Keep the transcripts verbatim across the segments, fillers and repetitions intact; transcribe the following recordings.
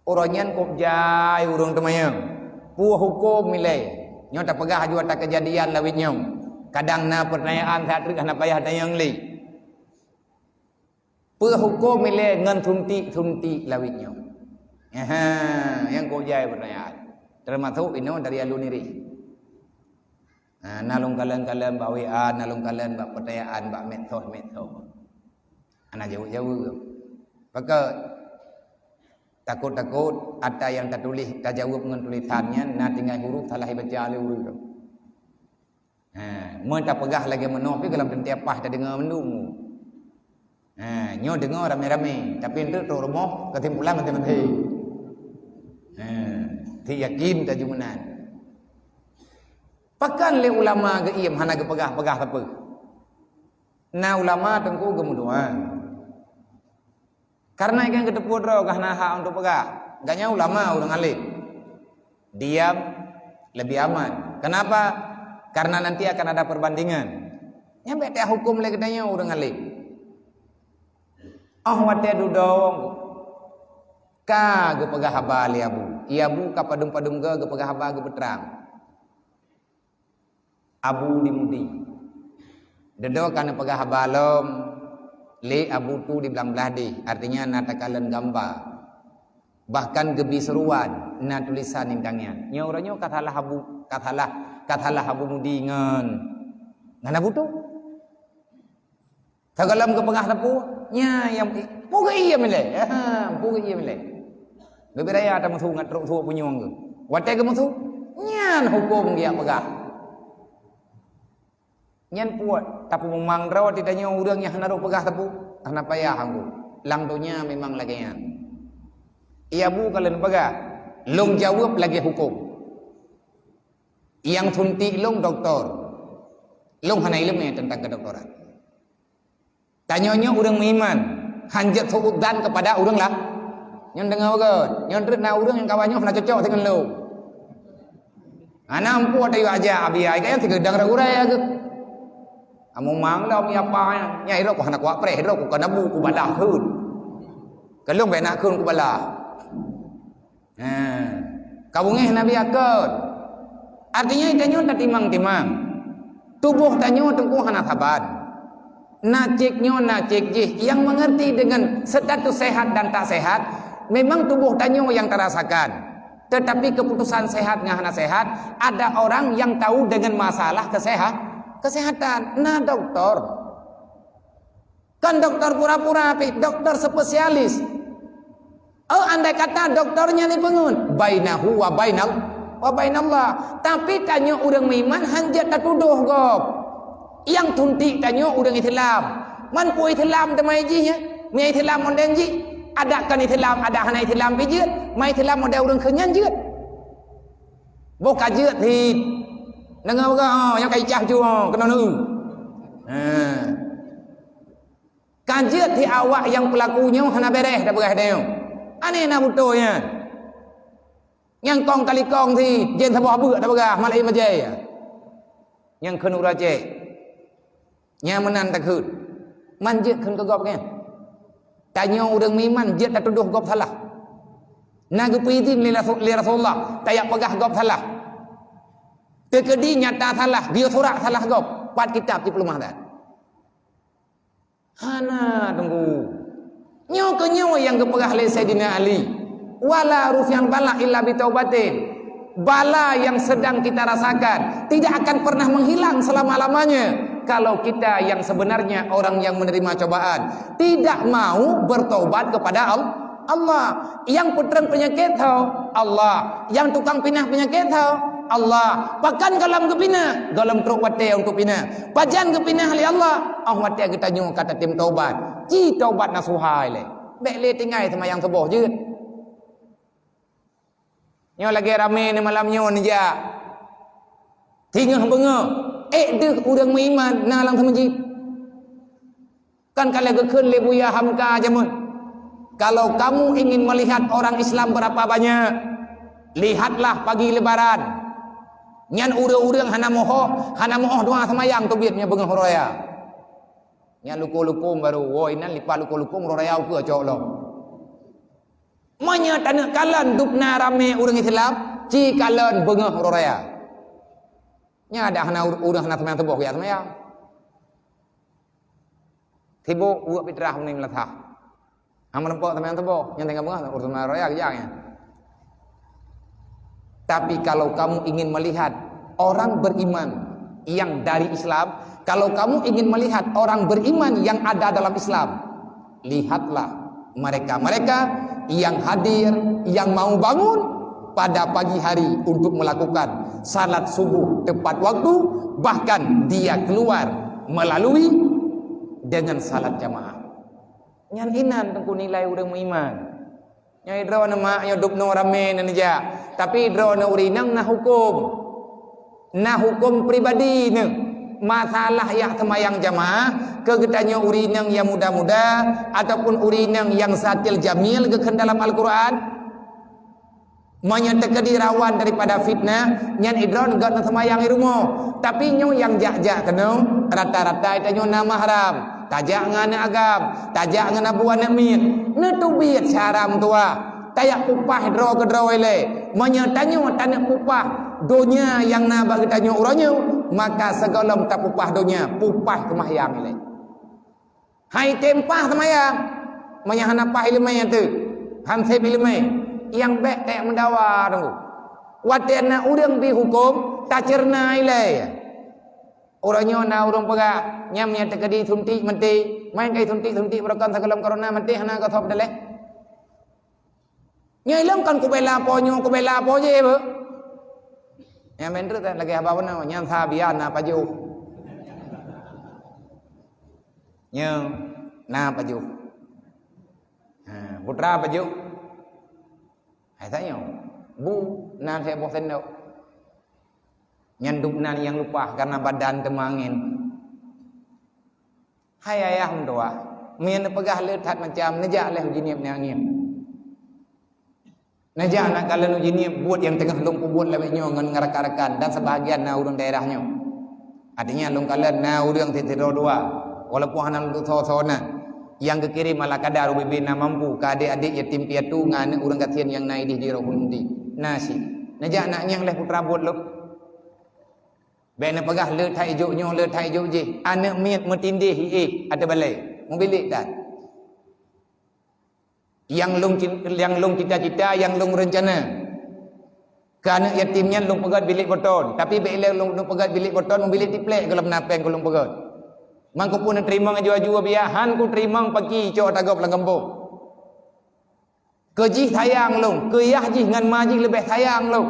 Uroe nyan kôb jai ureuëng teumanyong, "Peue huköm ilée?" Nyoe tapeugah aju ata keujadian lawét nyoe. Kadang na peurtanyaan that treuk hana payah tanyong lé. "Peue huköm ilée ngon suntik-suntik lawét nyoe?" Aha, nyang kôb jai peurtanyaan. Teumasok inoe dari alun ireh. Ha, na lôn kalon-kalon bak W A, na lôn kalon bak peutanyaan bak medsos-medsos. Hana jaweueb-jaweueb. Pakon? Takot-takot ata nyang tatuléh tajaweueb ngon tulésan nyan na tinggai huruf salah ibaca lé ureuëng tu. Ha, meutapeugah lagée meunoe pih gohlom teuntée paih tadeungoe mandum. Ha, nyoe deungoe ramé-ramé, tapi eunteuk trok rumoh keusimpulan maté-maté. Ha, si yakin tajumeunan. Pakon lé ulama geuiem hana geupeugah-peugah sapeue? Na ulama teungku geumeudoá. Kareuna nyang geuteupeue droe gah na hak untuk peugah. Gobnyan ulama ureuëng além. Diam lebih aman. Kenapa? Karena nanti akan ada perbandingan. Nyan bék tahuköm lé geutanyoe ureuëng além. Oh watée dudoe ka geupeugah haba lé Abu. Iya Abu ka padum-padum goe geupeugah haba geupeutrang. Abu di Mudi. Dudoe ka neupeugah haba lom lé Abu tu di blang blaih deh, artinya na takalon gamba. Bahkan geubi seuruan na tulésan nibak nyan. Nyoe uroe nyoe ka salah Abu, ka salah, ka salah Abu Mudi ngon, ngon Abu tu. Sigohlom geupeugah sapeue, nya nyang pu geuiem ilée. Ha, pu geuiem ilée. Leubeh raya tameusu ngon trok su punyueng geuh. Watée geumeusu, nyan huköm geujak peugah. Nyan puet, tapeumumang droe di tanyoe ureuëng nyang hana rôh peugah sapeue, hana payah anggô. Lam donya memang lagée nyan. Iya Abu ka lôn peugah, lôn jaweueb lagée huköm. Nyang suntik lôn doktor. Lôn hana iéleumé teuntang keudoktoran. Tanyoe nyoe ureuëng meuiman, hanjeuet su'udzan keupada ureuëng lah. Nyoe deungoe beugôt, nyoe treuk na ureuëng nyang kawan nyoe hana cocok singon lôn. Hana ampu ata yue aja abi ai kayang sigeudang ragu raya geuh. Amumang lom ya pa nyang irok hana kuat preh, irok ku kana bu ku balah kheun. Kalong bena kheun ku balah. Ha. Ka beungéh Nabi akot. Artinya tanyoe tatimang-timang. Tuboh tanyoe teungku hana saban. Na cek nyoe, na cek jih. Yang mengerti dengan status sehat dan tak sehat, memang tuboh tanyoe yang terasakan. Tetapi keputusan sehat ngon hana sehat, ada orang yang tahu dengan masalah kesehat, kesehatan. Na doktor. Kon doktor pura-pura, tapi doktor spesialis. Oh, andai kata doktor nyan ipeungeut, bainahu wa bainal, wa bainallah. Tapi tanyoe ureuëng meuiman hanjeuet tatudoh gob. Nyang tuntik tanyoe ureuëng Islam. Man peue Islam teuma jih nyan? Meunyo Islam model jih, adak kon Islam, adak hana Islam pih jeuet, ma Islam model ureuëng kheun nyan jeuet. Boh ka jeuet cit. Deungoe beugah, oh, nyang ka icah ju, oh, keunoe neu. Ha. Ka jeuet cit awak nyang peulaku nyoe hana bereh tapeugah tanyoe. Aneh na beutôi nyan. Nyang kong kalikong cit, jén saboh beuk tapeugah, malée mejée. Nyang kheun uroe cek. Nyang meunan takheun. Man jeuet kheun keu gob nyan. Tanyoe ureuëng meuiman jeuet tatudoh gob salah. Na geupeuidhin lé Rasul-, lé Rasulullah, tajak peugah gob salah. Teukeudi nyata salah, geuyue surak salah gob, pat kitab cit peuleumah that. Hana teungku. Nyoe keuh nyoe nyang geupeugah lé Saidina Ali, "Wala rufi'al bala illa bitaubatin." Bala yang sedang kita rasakan tidak akan pernah menghilang selama-lamanya kalau kita yang sebenarnya orang yang menerima cobaan tidak mau bertobat kepada Al-, Allah. Nyang peutrang peunyakét ho Allah, nyang tukang pinah peunyakét ho Allah. Pakon gohlom geupinah? Gohlom trok watée untuk pinah. Pajan geupinah lé Allah? Oh watée geutanyoe ka tatem taubat. Ci taubat nasuha ilée. Bék lé tinggai seumayang suboh jeuet. Nyoe lagée ramé ni malam nyoe neujak. Singoh beungoh, ék deuh ureuëng meuiman na lam seumeujid. Kan ka lheueh geukheun lé Buya Hamka jameun, "Kalau kamu ingin melihat orang Islam berapa banyak, lihatlah pagi Lebaran." Nyan ureuëng-ureuëng hana moho, hana moho dua seumayang teubiet nyan beungoh uroe raya. Nyan lukong-lukong barô, woe inan lipat lukong-lukong uroe raya ukeue cok lom. Meunyoe taneuk kalon dubna ramé ureuëng Islam, ci kalon beungoh uroe raya. Nyan ada hana ur-, ureuëng hana seumayang suboh, geujak seumayang. Sibuk buet fitrah meunyoe meulasah. Hana meurumpok seumayang suboh, nyan tinggai beungoh ureuëng seumayang raya geujak nyan. Tapi kalau kamu ingin melihat orang beriman yang dari Islam, kalau kamu ingin melihat orang beriman yang ada dalam Islam, lihatlah mereka-mereka yang hadir, yang mau bangun pada pagi hari untuk melakukan salat subuh tepat waktu, bahkan dia keluar melalui dengan salat jamaah. Nyan inan teungku nilai ureuëng meuiman. Nyoe droeneuh mak, nyoe dubnoe ramé neuneujak. Tapi droeneuh ureuëng inong na huköm. Na huköm pribadi neuh. Masalah yak seumayang jamaah, keu geutanyoe ureuëng inong nyang muda-muda, ataupun ureuëng inong nyang satil jamil geukheun dalam Al-Quran. Meunyoe teukeudi rawan daripada fitnah, nyan idroeneuh gét neuseumayang i rumoh. Tapi nyoe nyang jak-jak keunoe, rata-rata tanyoe na mahram. Tajak ngon aneuëk agam, tajak ngon abu aneuëk miet. Neuteubiet syara meutuwah. Tajak pupah droe keudroe ilée. Meunyoe tanyoe taneuk pupah donya nyang na bak geutanyoe uroe nyoe, maka sigohlom tapupah donya, pupah seumayang ilée. Hai tem pah seumayang. Meunyoe hana pah iéleumé teuh, han sép iéleumé, nyang bék tajak meudawa teungku. Watée na ureuëng bri huköm, taceureunoe ilée. Uroe nyoe na ureuëng peugah, nyan meunyoe teukeudi suntik maté, meunan kai suntik-suntik beureukan sigohlom corona maté hana goe sop daleh. Nyoe lom kan kubela po nyoe, kubela po jih beuh. Nyang meunan treuk lagée haba beuna, nyan sabian na pajoh. Nyoe na pajoh. Ha, putra pajoh. Hai tanyoe, bu na lhée boh sendok. Nyan dubna nyang lupah karena badan teuma angén. Hai ayah meutuwah, meunyoe neupeugah le that macam, neujak lé u Jeunieb nangis. Neujak na kalon u Jeunieb buet nyang teungoh lôn peubuet lagée nyoe ngon rakan-rakan dan sebahagian na ureuëng daerah nyoe. Artinya lôn kalon na ureuëng sidroe dua, walaupun hana lôn tusoe-soe na. Nyang geukirém ala kadar ubé-bé na mampu keu adék-adék yatim piatu ngon aneuëk ureuëng gasien nyang na idéh di Rohul Mudi. Na cit. Neujak na nyang lhée putra buet lôn. Bék neupeugah le that ijok nyoe, le that ijok jih. Aneuëk miet meutindéh iéh ateueh balée. Mubilék that. Nyang lôn cin-, nyang lôn cita-cita, nyang lôn reuncana. Keu aneuëk yatim nyan lôn peugét bilék beton, tapi bék ilée lôn, lôn peugét bilék beton, mubilék tiplek gohlom na péng keu lôn peugét. Mangkupun neuteurimong aju-aju biya, han kuteurimong paki cok tagôb lam gampông. Keu jih sayang lôn, keu yah jih ngon ma jih leubeh sayang lôn.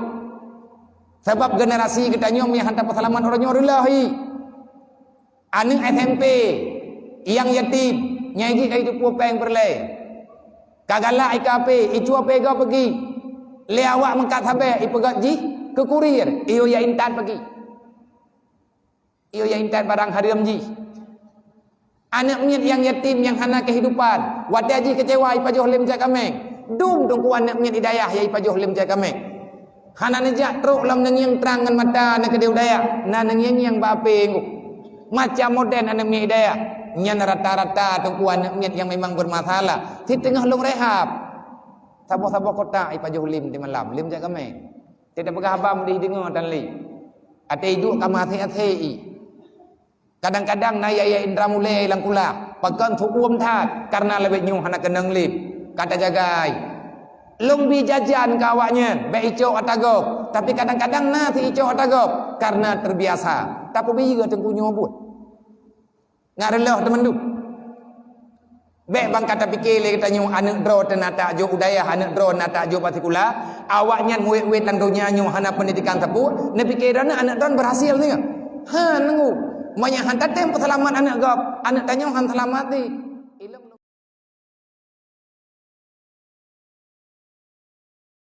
Sabab generasi geutanyoe nyang hana tapeuseulamat uroe nyoe reuloh hi. Aneuëk S M P nyang yatim, nyang jih ka jiteupeue péng peureulée. Ka galak i kafe, icu ape gob peugi. Lé awak meukat sabe ipeugét jih keu kurir, iyue ya intat peugi. Iyue ya intat barang hareuem jih. Aneuëk miet nyang yatim nyang hana keuhidupan, watée jih keucewa ipajoh lé meucai kaméng. Dum teungku aneuëk miet i dayah ya ipajoh lé meucai kaméng. Hana neujak trok lam neungieng trang ngon mata neukeudeh u dayah, na neungieng nyang bak ape ngok. Macam moden aneuëk miet i dayah, nyan rata-rata teungku aneuëk miet nyang memang bermasalah. Siteungoh lôn rehab. Saboh-saboh kotak ipajoh lé meucai malam, lé meucai kaméng. Teupeugah haba meudeh deungoe tan lé. Até iduek ka meuhasé-hasé i. Kadang-kadang na yaya indra mulée lam kulah, pakon seuuem that karena lawét nyoe hana keunong lé. Ka tajagai. Lôn bi jajan keu awaknyan, bék icok ata gob, tapi kadang-kadang na si icok ata gob karena terbiasa. Tapeubiyeu teungku nyoe buet. Ngat reuloh teumandum. Bék bang ka tapike lé geutanyoe aneuëk droe teuh na tajok u dayah, aneuëk droe na tajok bak sikula, awaknyan muet-muet lam donya nyoe hana peundidikan sapeue, neupike droeneuh aneuëk droe berhasil nyoe. Ha, nunggu. Meunyoe han tatem peuseulamat aneuëk gob, aneuëk tanyoe han seulamat di.